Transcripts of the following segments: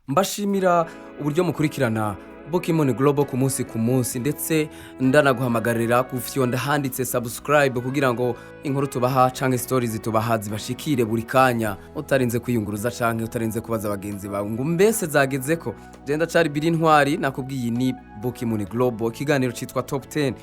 Mbashimira uburyo mukurikirana Pokemon Global ku munsi ku munsi, ndetse ndanaguhamagarira gufyonda handitse subscribe kugira ngo inkuru tubaha canke stories tubaha zibashikire buri kanya, utarinze kwiyunguruza canke utarinze kubaza bagenzi bawe ngo mbese zagezeko. Je ndacari Biri Ntwari, nakubwiye ni Pokemon Global, ikiganiro citwa Top 10.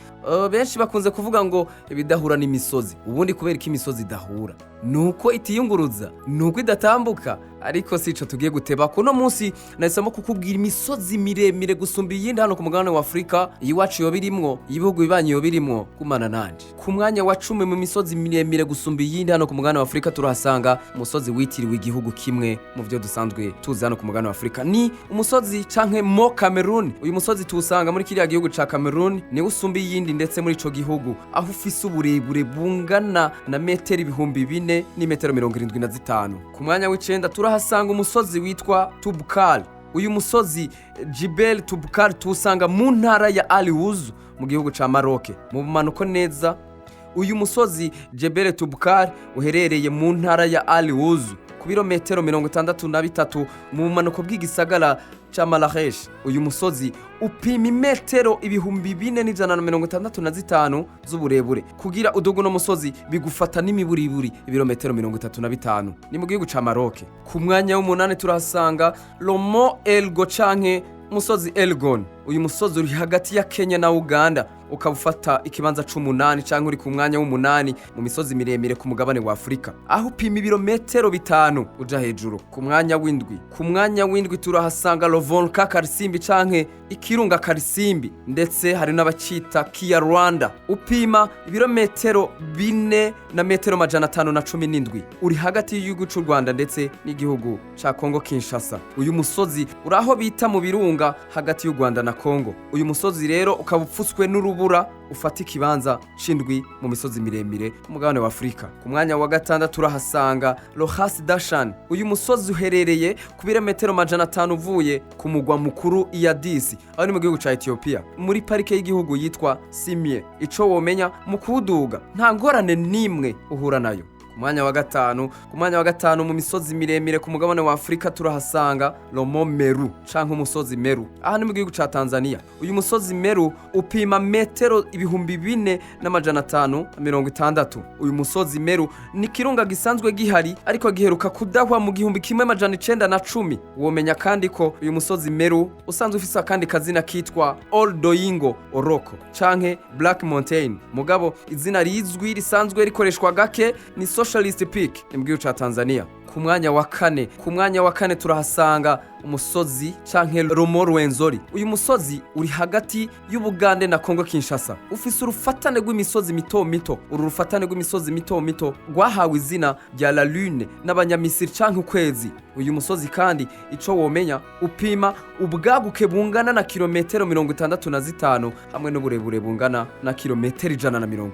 Benshi bakunze kuvuga ngo ibidahura n'imisozi. Ubundi kubera ko imisozi idahura nuko itiyunguruza, nuko idatambuka, ariko si ico tugiye guteba. Kuno munsi nahisemo kukubwira imisozi miremire gusumba iyindi hano ku mugabane wa Afurika, iwacu yoba irimwo, ibihugu bibanyi yoba irimwo. Gumana nanje. Ku mwanya wa 10 mu misozi miremire gusumba iyindi hano ku mugabane wa Afurika turahasanga umusozi witiriwe igihugu kimwe mu byo dusanzwe tuzi hano ku mugabane wa Afurika, ni umusozi canke Mont Cameroon. Uyu musozi tuwusanga muri kiriya gihugu ca Cameroon, niwo usumba iyindi ndetse muri ico gihugu, aho ufise uburebure bungana na metero 4000 n'imetero 75. Ku mwanya w'icenda turahasanga umusozi witwa Tubkal. Uyu musozi Jibel Tubkal tuwusanga mu ntara ya Al Haouz mu gihugu ca Maroc, mu bumanuko neza. Uyu musozi Jebel Tubkal uherereye mu ntara ya Al Haouz, ku birometero 63 mu bumanuko bw'igisagara ca Marrakech. Uyu musozi upima imetero 4165 z'uburebure. Kugira uduga uno musozi bigufata n'imiburiburi ibirometero 35. Ni mu gihugu ca Maroc. Ku mwanya w'umunani turahasanga le Mont Elgon canke umusozi Elgon. Uyu musozi uri hagati ya Kenya na Uganda, ukaba ufata ikibanza c'umunani canke uri ku mwanya w'umunani mu misozi miremire ku mugabane wa Afurika, aho upima ibirometero 5 uja hejuru. Ku mwanya w'indwi turahasanga le Volcan Karisimbi canke ikirunga Karisimbi, ndetse hari n'abacita Kiya Rwanda. Upima ibirometero 4 na metero 517. Uri hagati y'igihugu c'u Rwanda ndetse n'igihugu ca Kongo Kinshasa. Uyu musozi uri aho bita mu birunga, hagati y'u Rwanda na Kongo. Uyu musozi rero ukaba upfutswe n'urubura, ufata ikibanza c'indwi mu misozi miremire ku mugabane wa Afurika. Ku mwanya wa gatandatu urahasanga Ras Dashan. Uyu musozi uherereye ku birometero 500 uvuye ku mugwa mukuru Iyadisi, aho ni mu gihugu ca Ethiopia, muri parike y'igihugu yitwa Simien. Ico womenya mu kuwuduga, nta ngorane n'imwe uhura nayo. Ku mwanya wa gatanu mu misozi miremire ku mugabane wa Afurika turahasanga le Mont Meru canke umusozi Meru. Aha ni mu gihugu ca Tanzania. Uyu musozi Meru upima metero 4560. Uyu musozi Meru ni ikirunga gisanzwe gihari, ariko giheruka kudahwa mu 1910. Womenya kandi ko uyu musozi Meru usanzwe ufise akandi kazina kitwa Ol Doinyo Oroko canke Black Mountain, mugabo izina rizwi risanzwe rikoreshwa gake ni Socialist Peak. Ni mu gihugu ca Tanzania. Ku mwanya wa kane turahasanga umusozi canke le Mont Rwenzori. Uyu musozi uri hagati y'Ubugande na Kongo Kinshasa, ufise urufatane rw'imisozi mito mito. Uru rufatane rw'imisozi mito mito rwahawe izina rya La Lune n'Abanyamisiri canke ukwezi. Uyu musozi kandi, ico womenya, upima ubwaguke bungana na kilometero 65 hamwe n'uburebure bungana na kilometero 120.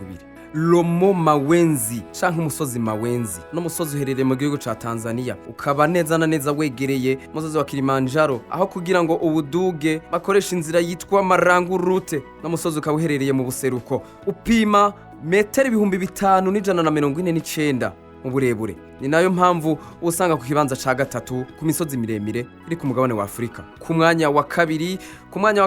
Le Mont Mawenzi canke umusozi Mawenzi no musozi uherereye mu gihugu ca Tanzania, ukaba neza na neza wegereye umusozi wa Kilimanjaro, aho kugira ngo uwuduge bakoresha inzira yitwa Marangu Route. No musozi ukaba uherereye mu buseruko, upima metero 5149 mu burebure. Ni nayo mpamvu usanga ku kibanza ca gatatu ku misozi miremire iri ku mugabane wa Afurika. Ku mwanya wa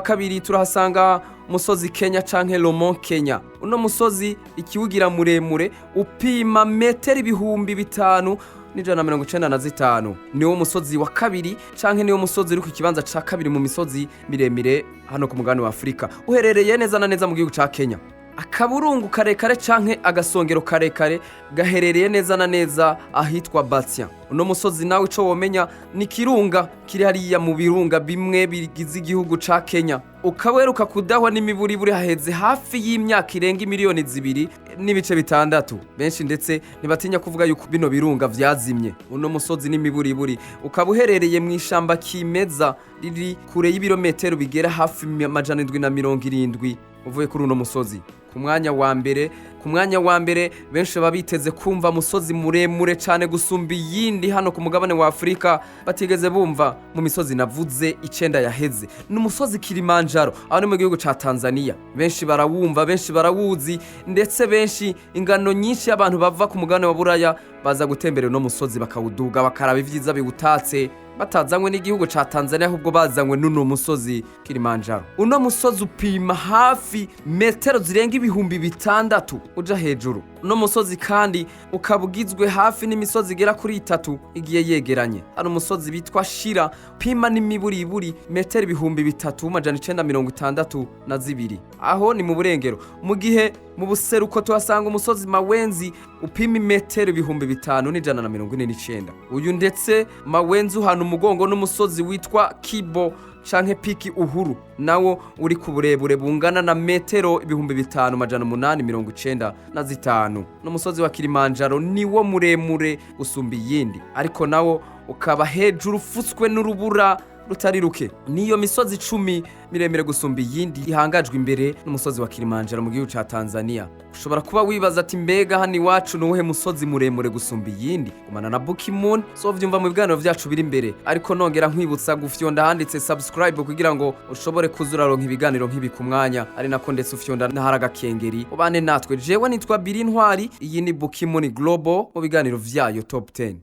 kabiri turahasanga umusozi Kenya canke le Mont Kenya. Uno musozi ikiwugira muremure upima metero 5195. Niwo musozi wa kabiri canke niwo musozi uri ku kibanza ca kabiri mu misozi miremire hano ku mugabane wa Afurika. Uherereye neza na neza mu gihugu ca Kenya. Akaburungu karekare canke agasongero karekare gaherereye neza na neza ahitwa Batsia. Uno musozi nawe, ico womenya, ni kirunga kiri hariya mu birunga bimwe bigize igihugu ca Kenya, ukaba uheruka kudahwa n'imiburiburi haheze hafi y'imyaka irenga imiliyoni 2.6. Benshi ndetse ntibatinya kuvuga yuko bino birunga vyazimye. Uno musozi n'imiburiburi ukaba uherereye mu ishamba kimeza riri kure y'ibirometero bigera hafi 770 uvuye kuri uno musozi. Ku mwanya wa mbere, benshi baba biteze kumva musozi muremure cyane gusumba iyindi hano ku mugabane wa Afurika batigeze bumva mu misozi navuze icenda yaheze, ni umusozi Kilimanjaro, aho ni mu gihugu ca Tanzania. Benshi barawumva, benshi barawuzi, ndetse benshi, ingano nyinshi y'abantu bava ku mugabane wa Buraya baza gutembera uno musozi, bakawuduga, bakaraba ibyiza biwutatse. Batazanywe n'igihugu ca Tanzania, ahubwo bazanywe n'uno musozi Kilimanjaro. Uno musozi upima hafi metero zirenga 6000 uja hejuru. Uno musozi kandi ukaba ugizwe hafi n'imisozi igera kuri itatu igiye yegeranye. Hari umusozi bitwa Shira, upima n'imiburiburi metero 3962, aho ni mu burengero, mu gihe mu buseruko tuhasanga umusozi Mawenzi upima imetero 5149. Uyu ndetse Mawenzi uhana umugongo n'umusozi witwa Kibo canke Piki Uhuru, nawo uri ku burebure bungana na metero 5895. N'umusozi wa Kilimanjaro niwo muremure usumba iyindi, ariko nawo ukaba hejuru ufutswe n'urubura rutari ruke. Niyo misozi 10 miremire gusumba iyindi ihangajwe imbere n'umusozi wa Kilimanjaro mu gihugu ca Tanzania. Ushobora kuba wibaza ati: "Mbega hano iwacu ni uwuhe musozi muremure gusumba iyindi?" Gumana na Bukimoon, so vyumva mu biganiro vyacu biri imbere. Ariko nongera nkwibutsa gufyonda handitse subscribe kugira ngo ushobore kuza uraronka ibiganiro nk'ibi ku mwanya, ari nako ndetse ufyonda n'ahari agakengeri, ubane natwe. Jewe nitwa Biri Ntwari, iyi ni Bukimoon Global mu biganiro vyayo Top 10.